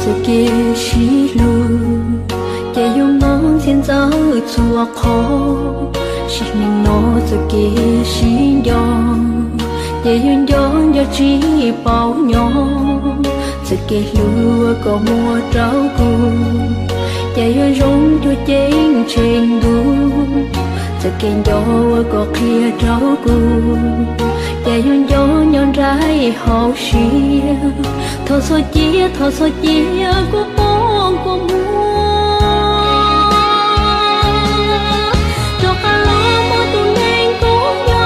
Txoj kev sib hlub ces yuav muaj ntxhiab ntxawm txhua qhov, sim neej no txoj kev sib nco ces yuav nco nco tsis paub nyob. Txoj kev hlub uas koj muab rau kuv ces yuav zoo cuag ceeb tsheej ntuj. Txoj kev nco uas koj qhia rau kuv ces yuav nco nco nraim hauv siab. Thov txhob cia, thov txhob cia kuv poob kua muag, rov qab los muaj tus neeg kuv nco.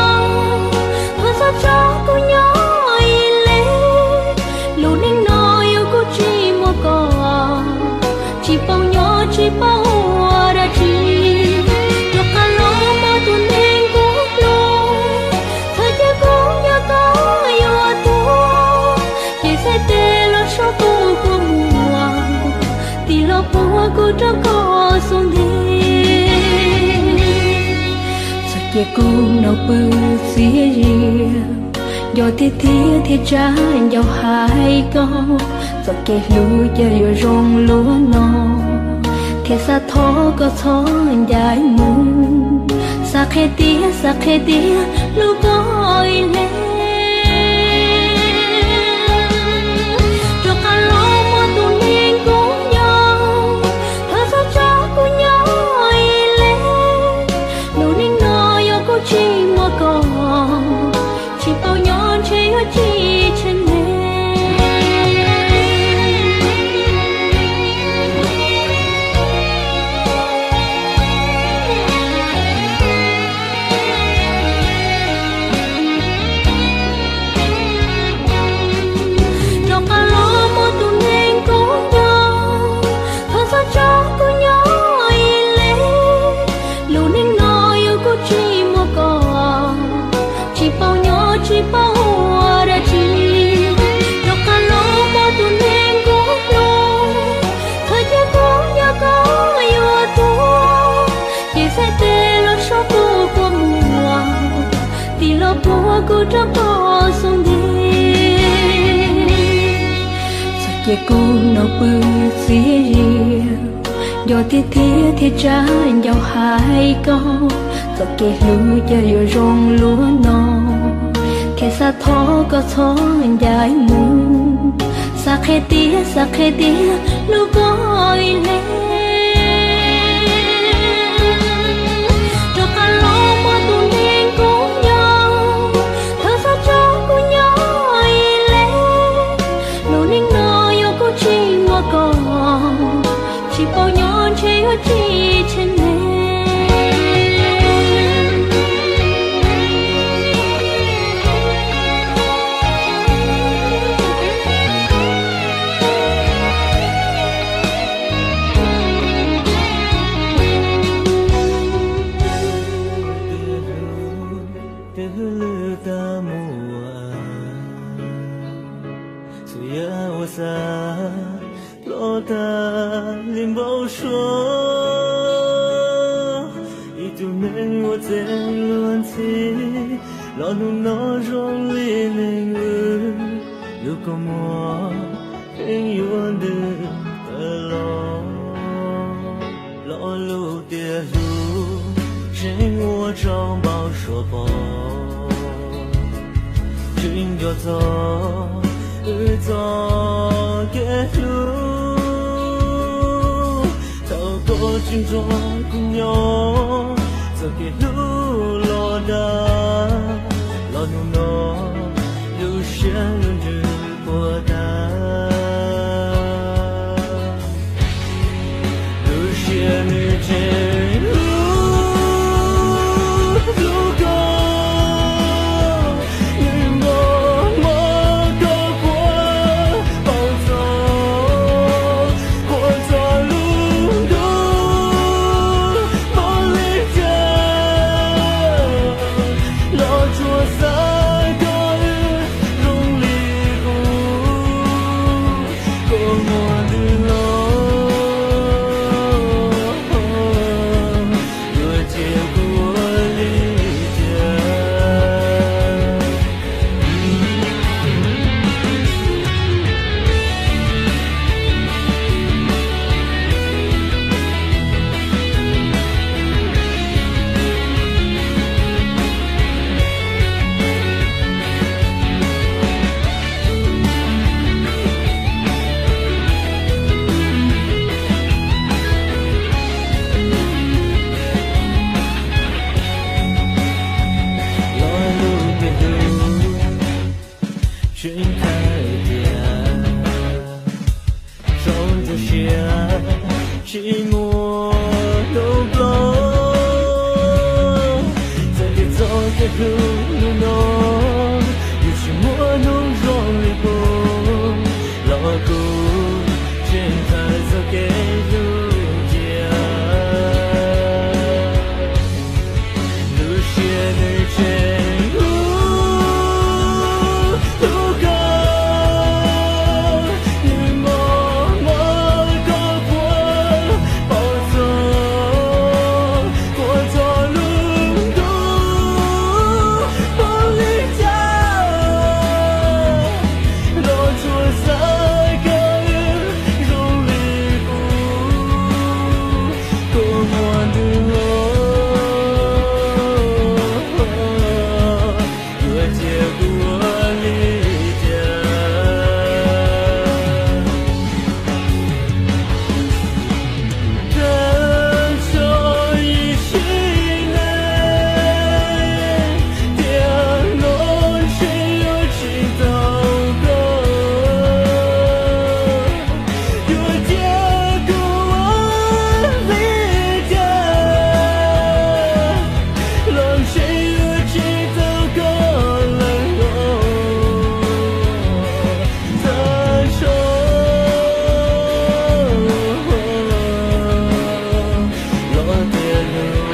Thov txhob tso kuv nyob ib leeg, lub neej no yog kuv tsis muaj koj, tsis paub nyob tsis paub ua dab tsi. Rov qab los muaj tus neeg kuv hlub, txhob cia kuv nco koj yuav tuag, ces txhais tes los so kuv kua muag, tig los puag kuv rab qau xub ntiag. Txhob cia kuv nrog pw txias zias, nco tiag tiag thiab tsa ncauj hais koj. Txoj kev hlub ces yuav zoo luaj no, thiab xav thov koj txhob ncaim mus. Xav qhia tiag, xav qhia tiag hlub koj ib leeg, rov qab los muaj tus neeg kuv nco. Thov txhob tso kuv nyob ib leeg, lub neej no yog kuv tsis muaj koj, tsis paub nyob ntshe yuav tsis tsheej neeg. Rov qab los muaj tus neeg kuv nco, thov txhob tso kuv nyob ib leeg, lub neej no yog kuv tsis muaj koj, tsis paub nyob tsis paub ua dab tsi. Rov qab los muaj tus neeg kuv hlub, thov cia kuv nco koj yuav tuag, ces txhais tes los so kuv kua muag, tig los puag kuv rab qau xub ntiag. Txhob cia kuv nrog pw txias zias, nco tiag tiag thiab tsa ncauj hais koj. Txoj kev hlub ces yuav zoo luaj no, thiab xav thov koj txhob ncaim mus. Xav qhia tiag, xav qhia tiag hlub koj ib leeg, rov qab los muaj tus neeg kuv nco. Thov txhob tso kuv nyob ib leeg, lub neej no yog kuv tsis muaj koj, tsis paub nyob ntshe yuav tsis tsheej neeg. Twb lwj tag mus, txhua yam uas xav ploj tag li npau suav. Ib tug neeg uas txeeb luag ntxhi los hnub no zoo li neeg wb, lub kua muag pheej yuav ntws tawm los. Lo lus tias hlub tseem ua tsaug npau suav pom, tseem nco txog wb txoj kev hlub. Thaum koj tsis nrog kuv nyob, txoj kev hlub los dag, los hnub no lub siab lub ntsws puas tag. Lub siab nws tseem hlub, hlub koj, nws npog mob koj puas paub txog, puas txog lub ntuj mob li cas los tsuas xav koj wb zoo li qub. Tsis muaj hnub nplua, txawm tias txoj kev hlub hnub no yuav tsis muaj hnub zoo li puag, los kuv tseem ntshaw txoj kev hlub cia. Lub siab nws tseem hlub, hlub koj, nws mos mos koj puas paub txog, puas txog lub ntuj, paub li cas los tsuas xav koj zoo li kuv, koj muaj ntws hlo, yuav cia kuv ua li cas. Thaj tsam ib sim neej, tiam no ntshe yuav tsis tau koj, yuav cia kuv ua li cas los ntshe yuav tsis tau koj lawm los. Thaj tsam los tias lub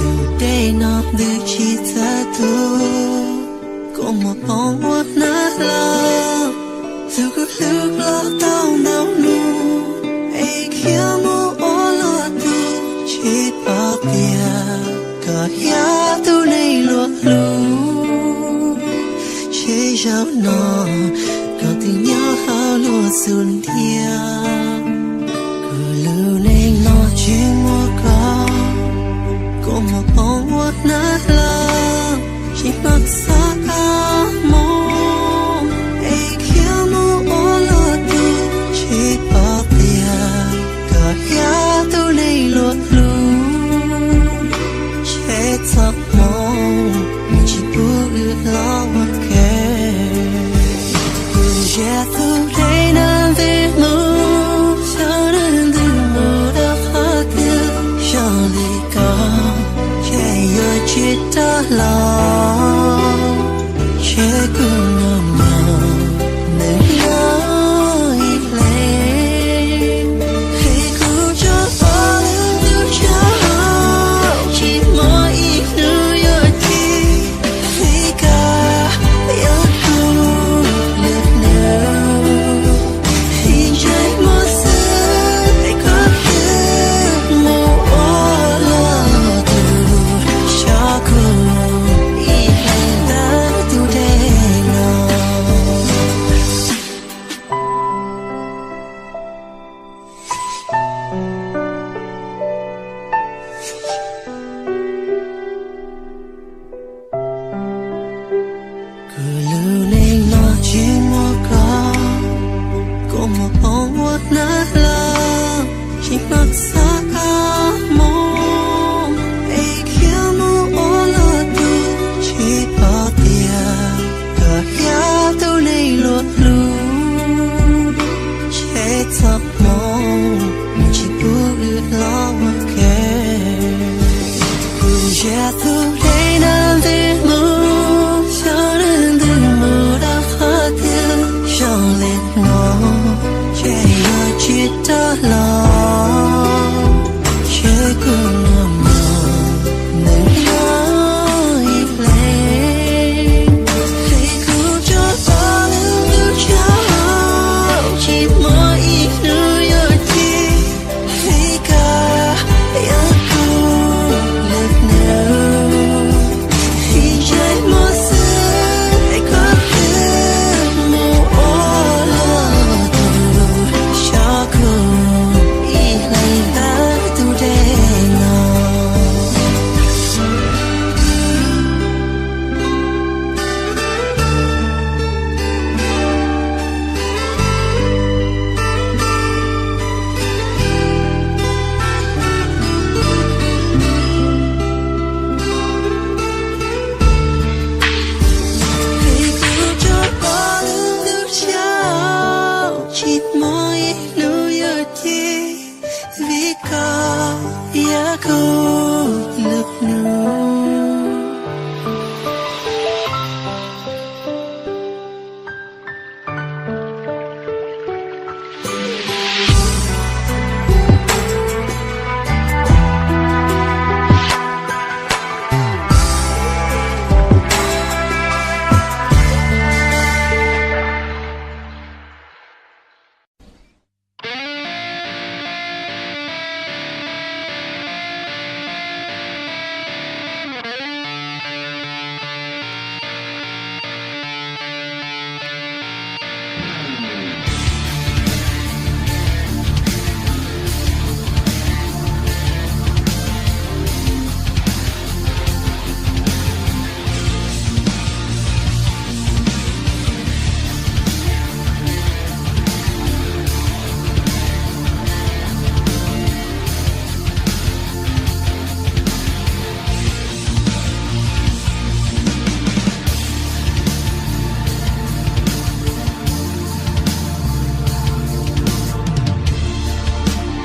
Tus dej no ntws tsis txawj tu, kua muag poob ua hnab hlau. Tus kuv hlub los tau ntau hnub, es khiav mus ua luag tug, tsis paub tias koj yog tus neeg luag hlub. Ntshe zaum no koj twb nyob hauv luag xub ntiag. Kuv lub neej no tsis muaj koj, kua muag poob ua hnab hlau, tsis hnov xav kab mob, es khiav mus ua luag tug, tsis paub tias koj yog tus neeg luag hlub. Ntshe txoj hmoov nws tsis pub wb los ua ke. Kuv ntsia tus dej no ntws mus, xyov nws ntws mus rau qhov twg, zoo li koj ces yuav tsis rov los. Ntshe kuv mus mus, nws nyob ib leeg, es kuv tso pom lub ntuj tshav, tsis muaj ib hnub yuav txij, es koj yog kuv lub hnub, es ntsej muag xwb, es koj twb mus ua luag tug, tso kuv ib leeg ntawm tus dej no. Kuv lub neej no tsis muaj koj, kua muag poob ua hnab hlau, tsis hnov xav kab mob, es khiav mus ua luag tug, tsis paub tias koj yog tus neeg luag hlub. Ntshe txoj hmoov nws tsis pub wb los ua ke. Kuv ntsia tus dej no ntws mus, xyov nws ntws mus rau qhov twg, zoo li no Ces yog tsis tau los, ces kuv mus mloog nws nyob ib leeg. Hais kuv tso pom lub lub tshav, tsis muaj ib hnub yuav cia, hais koj yog kuv lub hnub. Ib ntsais muag xwb, koj twb mus ua luaj tus, xyov kuv ib leeg hlub tus dej no. Hais kuv tso pom lub lub tshav, tsis muaj ib hnub yuav cia, vim koj yog kuv lub hnub.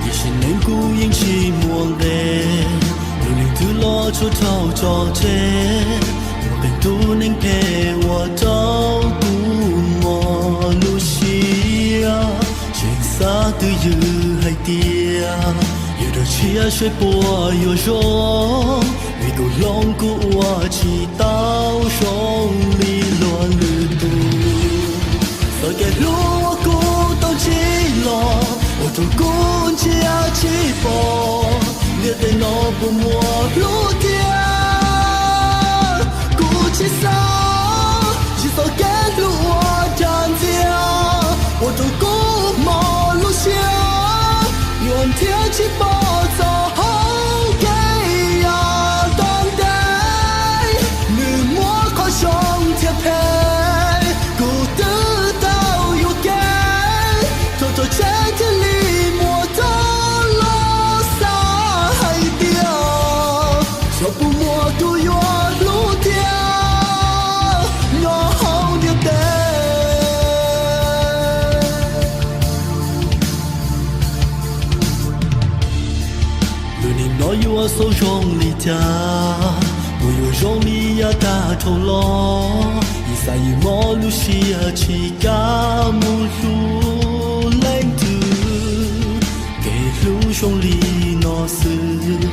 Tiam sis neej kuj yeej tsis muaj nqes, lub neej twg los tsuas raug tso tseg. Muaj qee tus neeg phem ua rau kuv mob lub siab, tseem xav twj ywm hais tias yog dab tsi seb puas yuav zoo, vim kuv hlob kuv ua tsis tau zoo li luag lwm tus. Txoj kev hlub uas kuv tau ntsib los ua rau kuv ntsia tsis pom, ntiaj teb no puas muaj hlub tiag. Kuv tsis xav ntsib txoj kev hlub uas dag ntxiag, ua rau kuv mob lub siab, yuav nrhiav tsis pom txoj hau kev yav tom ntej. Nws muaj qhov zoo thiab phem, kuv twb tau yuam kev, rau rau tsev thiaj li muaj txoj los xav hais tias xyov puas muaj tus yuav hlub thiab nyob hauv ntiaj teb. Lub neej no yuav xaus zoo li cas, puas yuav zoo li yav tag dhau los? Ib xav yus mob lub siab tsis kam mus hlub leej twg. Kev hlub zoo li no xwb,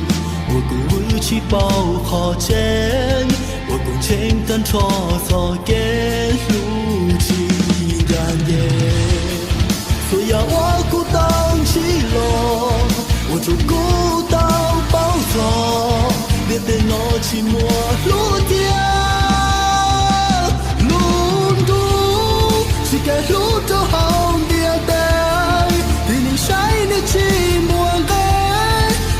ua kuv vwm tsis paub qhov tseeb, ua kuv ntseeg tag nrho txoj kev hlub tsis nrag nce. Txhua yam uas kuv tau ntsib los ua rau kuv tau paub txog, ntiaj teb no tsis muaj hlub tiag lub ntuj. Tsis kev hlub rau hauv ntiaj teb, tib neeg saib niaj tsis muaj nqe,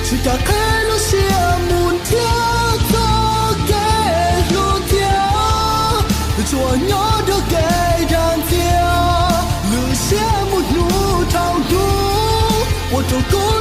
tsis kam qhib lub siab mus nrhiav txoj kev hlub thiab. Tsuas nyob nrog kev dag ntxiag, lwm siab mus hnub dhau hnub, ua rau kuv